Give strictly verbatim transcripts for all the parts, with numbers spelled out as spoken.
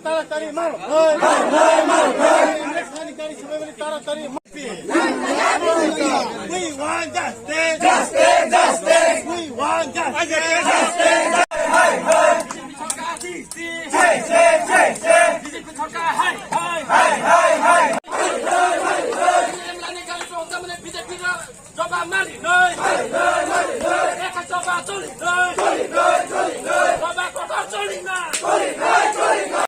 তাড়াতাড়ি মারো। তাড়াতাড়ি মারো। We want justice. Justice, justice. We want justice. Justice. জবাব মারি নয়। একা জবাব চলি নয়। জবাব কথা চলি না।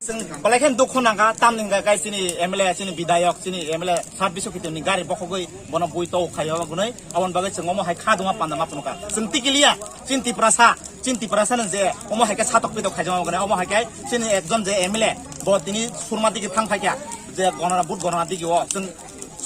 Chwng belai khe dukhu nangkha, tamni hwnkha khe chini M L A, chini bidhayok, chini M L A sat biso kitimni gari bokhogwi bono bui tou khaio gwnwi, aboni bagwi chwng omo hai kha duma panda ma phunukha. Chwng tikiliya, chini Tiprasa, chini Tiprasa no je omo hai khe satok pitok khaijama gwnwi, omo hai khe chini ekjon je M L A bo tini surma digi thang phaikha, je gonora, vote gonora digi o chwng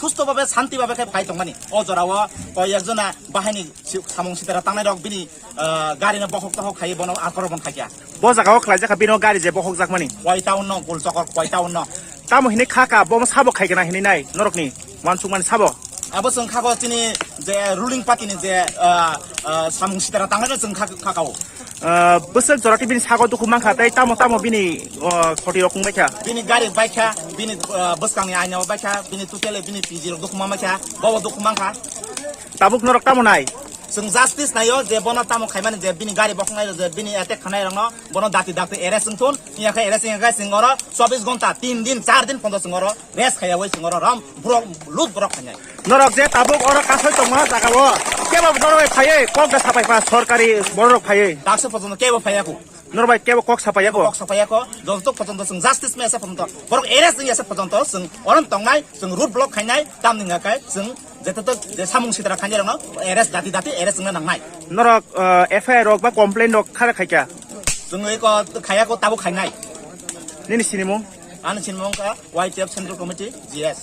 susto babe, shanti babe khe phai tongmani. O jorao koi ekjona bahaini si-, samung sitara tangnai rok bini, ah, gari no bokhok tokhok khai bono akromon khaikha. Bo jaga o khlaijak kha bini o gari je bokhok jakmani. Koi town no, Gulchokor koi town no. Tamo hinwi kha kha, bo sabo khai kana hinwi nai norokni wansukmani sabo. Abo chwng kha kho chini je ruling party ni je, ah, ah, samung sitara tangnai no chwng kha, kha kha o. Ah, bwswk jora tei bini sago dukhu mankha, tei tamo tamo bini, ah, khoti rok wngbaikha. Bini gari baikha, bini, ah, bwskangni aina baikha, bini tutele bini P G rok dukhu mankha, bobo dukhu mankha. Tabuk norok tamo nai? Chwng justice naio je bono tamo khaimani, je bini gari bokhok naio, je bini attack khanai rokno bono dati dati arrest wngthun, iya khe arrest wngya khe chwng oro chobbish ghonta, tin din, char din phono chwng oro rest khaiyawi chwng oro rom borok lut borok khainai. Norok je tabuk oro kasoi tongma jaga o, kebo norok bai phaiwi kok da sapai pha sorkari borok phaiwi. Daksa pojono kebo phaiya kho. Norok bai kebo kok sapai ya kho. Kok sapai ya kho. Joto pojono chwng justice mesa pojono borok arrest wngya se pojono chwng oro tongnai, chwng road block khainai, tamni hwnkha khe chwng jeta to je samung sitra khainai rokno arrest dati dati arrest wngna nangnai. Norok, uh, F I R rok ba complaint rok khara khaikha? Chwng eko khaiya kho, tabuk khainai. Nini sinimung? Ani sinimung wngkha Y T F Central Committee, G S.